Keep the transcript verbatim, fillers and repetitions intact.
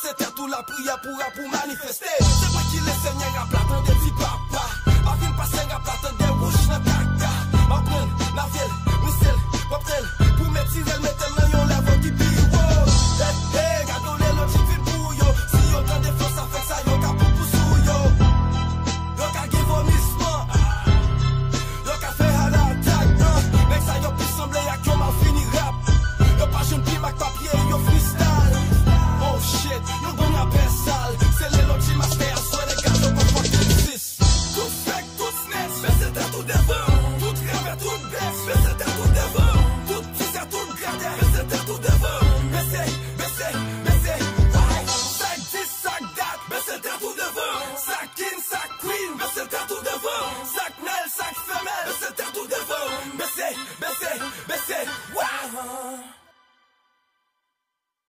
Se tèt ou lapriyè pou rap ou manifeste. Se mwen ki le senyè rap la, tande ti papa. Pa vin pase rap la, tande wouch nan kaka. M ap pran n avyèl, misèl, m ap tèl pou m etire l, mete l nan yon level ki pi wo. Hey, hey, gade yon lelo ki vin pou yo. Si yo tande fò sa fè sa, yo ka poupou sou yo. Yo ka gen vomisman. Yo ka fè heart attack, non. Nèg sa yo pi sanble ak yon malfini rap. Yo pa jwenn plim ak papye, yo freestyle. Oh shit, nou bon rapè sal. Se lelo ki master a, swear to God, yo pa fucking exist. Tout fake, tout snitch, bese tèt ou devan. Tout rèvè, tout bèf,